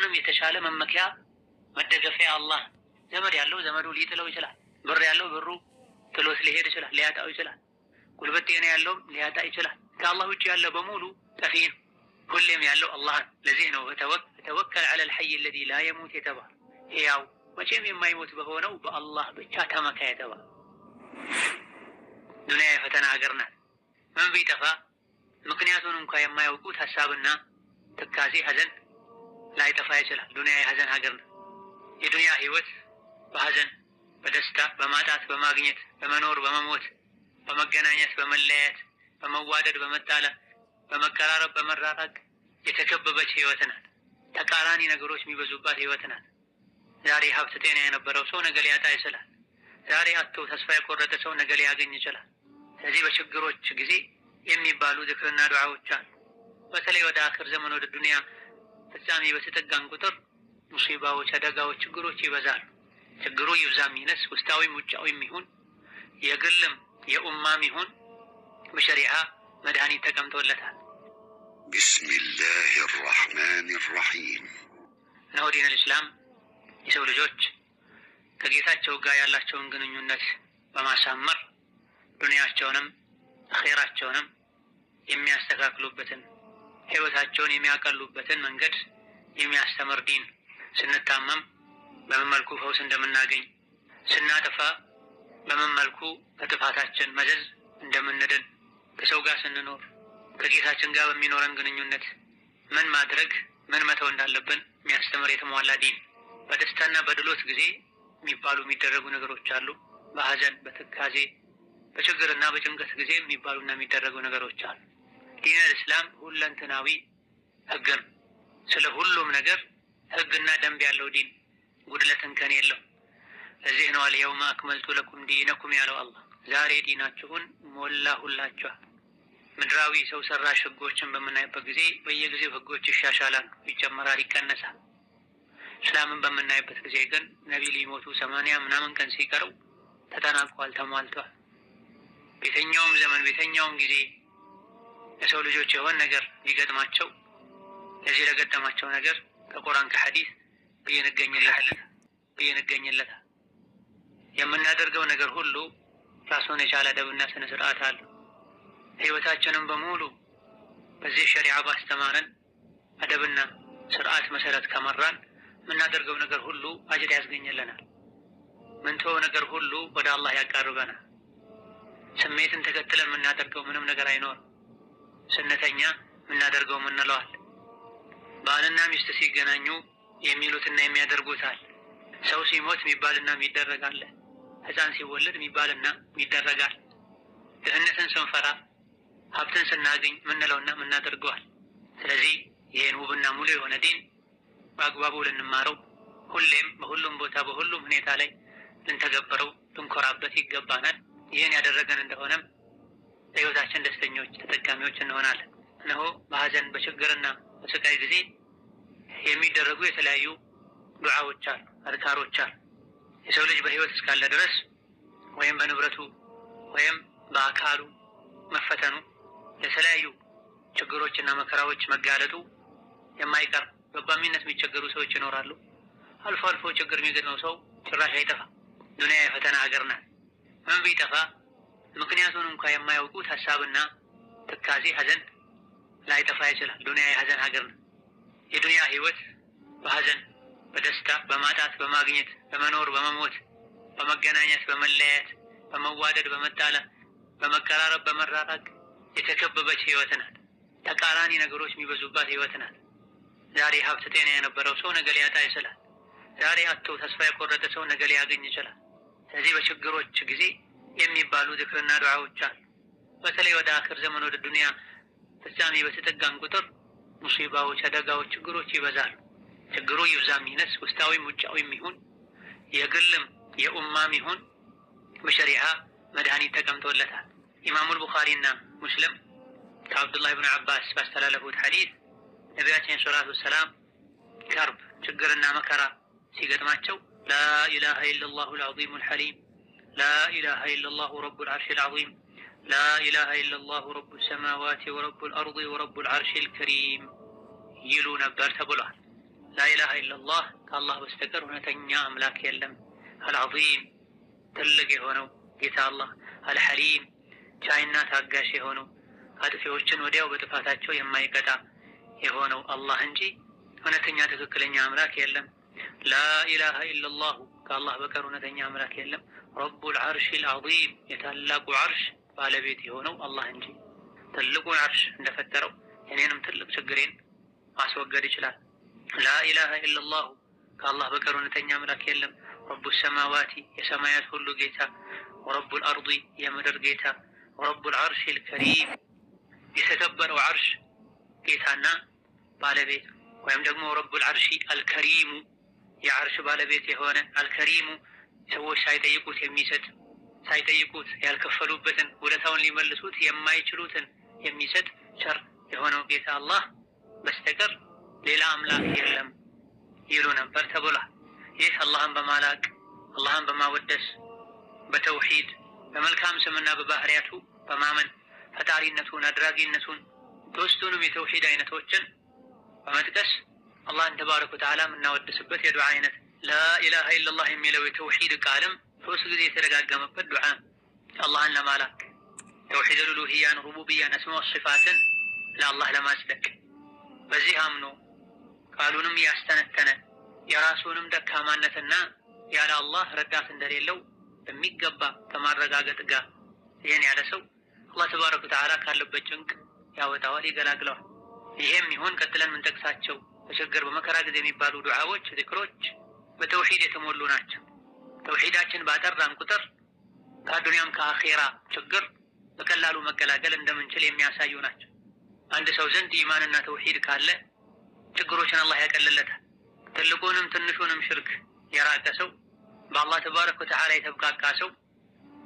ከማንም የተሻለ መመኪያ መደገፊያ አላህ። ዘመድ ያለው ዘመዱ ሊጥለው ይችላል። ብር ያለው ብሩ ጥሎት ሊሄድ ይችላል፣ ሊያጣው ይችላል። ጉልበት ጤና ያለውም ሊያጣ ይችላል። ከአላህ ውጭ ያለ በሙሉ ጠፊ ነው። ሁሌም ያለው አላህ። ለዚህ ነው ተወከል ዐለል ሐይ አለዚ ላ የሙት የተባለ፣ ሕያው መቼም የማይሞት በሆነው በአላህ ብቻ ተመካ የተባለ። ዱንያ የፈተና ሀገር ናት። ምን ቢጠፋ ምክንያቱን እንኳ የማያውቁት ሀሳብና ትካዜ፣ ሀዘን ላይጠፋ ይችላል። ዱንያ የሀዘን ሀገር ናት። የዱንያ ህይወት በሀዘን በደስታ በማጣት በማግኘት በመኖር በመሞት በመገናኘት በመለያየት በመዋደድ በመጣላት በመቀራረብ በመራራቅ የተከበበች ህይወት ናት። ተቃራኒ ነገሮች የሚበዙባት ህይወት ናት። ዛሬ ሀብት ጤና የነበረው ሰው ነገ ሊያጣ ይችላል። ዛሬ አጥቶ ተስፋ የቆረጠ ሰው ነገ ሊያገኝ ይችላል። ስለዚህ በችግሮች ጊዜ የሚባሉ ዝክርና ዱዓዎች አሉ። በተለይ ወደ አኽር ዘመን ወደ ዱንያ ፍጻሜ በተጠጋን ቁጥር ሙሲባዎች፣ አደጋዎች፣ ችግሮች ይበዛሉ። ችግሩ ይብዛም ይነስ ውስጣዊም ውጫዊም ይሁን የግልም የኡማም ይሁን በሸሪዓ መድኃኒት ተቀምጦለታል። بسم الله الرحمن الرحيم። እነሆ ዲን አልኢስላም የሰው ልጆች ከጌታቸው ጋር ያላቸውን ግንኙነት በማሳመር ዱንያቸውንም አኼራቸውንም የሚያስተካክሉበትን ህይወታቸውን የሚያቀሉበትን መንገድ የሚያስተምር ዲን። ስንታመም በምን መልኩ ፈውስ እንደምናገኝ፣ ስናጠፋ በምን መልኩ ከጥፋታችን መዘዝ እንደምንድን፣ ከሰው ጋር ስንኖር ከጌታችን ጋር በሚኖረን ግንኙነት ምን ማድረግ ምን መተው እንዳለብን የሚያስተምር የተሟላ ዲን። በደስታና በድሎት ጊዜ የሚባሉ የሚደረጉ ነገሮች አሉ። በሀዘን በትካዜ በችግርና በጭንቀት ጊዜ የሚባሉና የሚደረጉ ነገሮች አሉ። ዲን አልእስላም ሁለንተናዊ ህግ ነው። ስለ ሁሉም ነገር ህግና ደንብ ያለው ዲን፣ ጉድለት እንከን የለው። ለዚህ ነው اليوم أكملت لكم دينكم ያለው አላህ። ዛሬ ዲናችሁን ሞላሁላችኋል። ምድራዊ ሰው ሰራሽ ህጎችን በምናይበት ጊዜ በየጊዜው ህጎች ይሻሻላሉ፣ ይጨመራል፣ ይቀነሳል። እስላምን በምናይበት ጊዜ ግን ነቢ ሊሞቱ 80 ምናምን ቀን ሲቀረው ተጠናቋል፣ ተሟልቷል። በየትኛውም ዘመን በየትኛውም ጊዜ የሰው ልጆች የሆነ ነገር ቢገጥማቸው ለዚህ ለገጠማቸው ነገር ከቁርአን ከሐዲስ ብይን ይገኝለታል። የምናደርገው ነገር ሁሉ ራሱን የቻለ አደብና ስነ ስርዓት አለው። ህይወታችንን በሙሉ በዚህ ሸሪዓ ባስተማረን አደብና ስርዓት መሰረት ከመራን የምናደርገው ነገር ሁሉ አጅር ያስገኝልናል። ምንተወው ነገር ሁሉ ወደ አላህ ያቃርበናል። ስሜትን ተከትለን የምናደርገው ምንም ነገር አይኖርም። ስንተኛ የምናደርገው ምንለዋል። ባልና ሚስት ሲገናኙ የሚሉትና የሚያደርጉት አለ። ሰው ሲሞት የሚባልና የሚደረግ አለ። ሕፃን ሲወለድ የሚባልና የሚደረጋል። ድህነትን ስንፈራ ሀብትን ስናገኝ ምንለውና ምናደርገዋል። ስለዚህ ይህን ውብና ሙሉ የሆነ ዲን በአግባቡ ልንማረው ሁሌም በሁሉም ቦታ በሁሉም ሁኔታ ላይ ልንተገበረው ልንኮራበት ይገባናል። ይህን ያደረገን እንደሆነም ለህይወታችን ደስተኞች ተጠቃሚዎች እንሆናለን። እነሆ በሀዘን በችግርና በስቃይ ጊዜ የሚደረጉ የተለያዩ ዱዓዎች አሉ፣ አዝካሮች አሉ። የሰው ልጅ በህይወት እስካለ ድረስ ወይም በንብረቱ ወይም በአካሉ መፈተኑ ለተለያዩ ችግሮችና መከራዎች መጋለጡ የማይቀር፣ በቋሚነት የሚቸገሩ ሰዎች ይኖራሉ። አልፎ አልፎ ችግር የሚገጥመው ሰው ጭራሽ አይጠፋም። ዱንያ የፈተና ሀገር ናት። ምን ቢጠፋ ምክንያቱን እንኳ የማያውቁት ሀሳብና ትካዜ፣ ሀዘን ላይጠፋ ይችላል። ዱንያ የሀዘን ሀገር ነው። የዱንያ ህይወት በሀዘን በደስታ በማጣት በማግኘት በመኖር በመሞት በመገናኘት በመለያየት በመዋደድ በመጣላት በመቀራረብ በመራራቅ የተከበበች ህይወት ናት። ተቃራኒ ነገሮች የሚበዙባት ህይወት ናት። ዛሬ ሀብት ጤና የነበረው ሰው ነገ ሊያጣ ይችላል። ዛሬ አጥቶ ተስፋ የቆረጠ ሰው ነገ ሊያገኝ ይችላል። ስለዚህ በችግሮች ጊዜ የሚባሉ ዝክርና ዱዓዎች አሉ። በተለይ ወደ አኽር ዘመን ወደ ዱንያ ፍጻሜ በተጠጋን ቁጥር ሙሲባዎች፣ አደጋዎች፣ ችግሮች ይበዛሉ። ችግሩ ይብዛም ይነስ ውስጣዊም ውጫዊም ይሁን የግልም የኡማም ይሁን በሸሪዓ መድኃኒት ተቀምጦለታል። ኢማሙል ቡኻሪና ሙስሊም ከአብዱላህ ብን ዓባስ ባስተላለፉት ሐዲስ ነቢያችን ሰላቱ ወሰላም ከርብ ችግርና መከራ ሲገጥማቸው لا إله إلا الله العظيم الحليم، لا إله إلا الله رب العرش العظيم، لا إله إلا الله رب السماوات ورب الأرض ورب العرش الكريم ይሉ ነበር ተብሏል። ላኢላሃ ኢለላህ ከአላህ በስተቀር እውነተኛ አምላክ የለም። አልዓዚም ትልቅ የሆነው ጌታ አላህ፣ አልሐሊም ቻይና ታጋሽ የሆነው አጥፊዎችን ወዲያው በጥፋታቸው የማይቀጣ የሆነው አላህ እንጂ እውነተኛ ትክክለኛ አምላክ የለም። ላኢላሃ ኢለላሁ ከአላህ በቀር እውነተኛ አምላክ የለም። ረቡል ዐርሺል ዐዚም የታላቁ ዐርሽ ባለቤት የሆነው አላህ እንጂ ትልቁን ዐርሽ እንደፈጠረው የኔንም ትልቅ ችግሬን ማስወገድ ይችላል። ላኢላሃ ኢለላሁ ከአላህ በቀር እውነተኛ አምላክ የለም። ረቡ ሰማዋቲ የሰማያት ሁሉ ጌታ፣ ወረቡል አርዲ የምድር ጌታ፣ ወረቡል ዐርሺል ከሪም የተከበረው ዐርሽ ጌታና ባለቤት ወይም ደግሞ ረቡል ዐርሺ አልከሪሙ የዐርሽ ባለቤት የሆነ አልከሪሙ ሰዎች ሳይጠይቁት የሚሰጥ ሳይጠይቁት ያልከፈሉበትን ውለታውን ሊመልሱት የማይችሉትን የሚሰጥ ቸር የሆነው ጌታ አላህ በስተቀር ሌላ አምላክ የለም ይሉ ነበር ተብሏል። ይህ አላህን በማላቅ አላህን በማወደስ በተውሂድ በመልካም ስምና በባህሪያቱ በማመን ፈጣሪነቱን አድራጊነቱን ሶስቱንም የተውሂድ አይነቶችን በመጥቀስ አላህን ተባረከ ወተዓላ የምናወድስበት የዱዓ አይነት ላኢላሃ ኢለላህ የሚለው የተውሂድ ቃልም ሶስት ጊዜ የተደጋገመበት ዱዓ አላህን ለማላክ ተውሂድ ኡሉሂያን፣ ሩቡብያን፣ አስማ ወሲፋትን ለአላህ ለማጽደቅ በዚህ አምኖ ቃሉንም ያስተነተነ የራሱንም ደካማነትና ያለ አላህ ረዳት እንደሌለው በሚገባ ከማረጋገጥ ጋር ይህን ያለ ሰው አላህ ተባረከ ወተዓላ ካለበት ጭንቅ ያወጣዋል፣ ይገላግለዋል። ይሄም ይሁን ቀጥለን የምንጠቅሳቸው በችግር በመከራ ጊዜ የሚባሉ ዱዓዎች፣ ዚክሮች በተውሂድ የተሞሉ ናቸው። ተውሂዳችን ባጠራን ቁጥር ከአዱንያም ከአኼራ ችግር በቀላሉ መገላገል እንደምንችል የሚያሳዩ ናቸው። አንድ ሰው ዘንድ ኢማንና ተውሂድ ካለ ችግሮችን አላህ ያቀልለታል። ትልቁንም ትንሹንም ሽርክ የራቀ ሰው፣ በአላህ ተባረከ ወተዓላ የተብቃቃ ሰው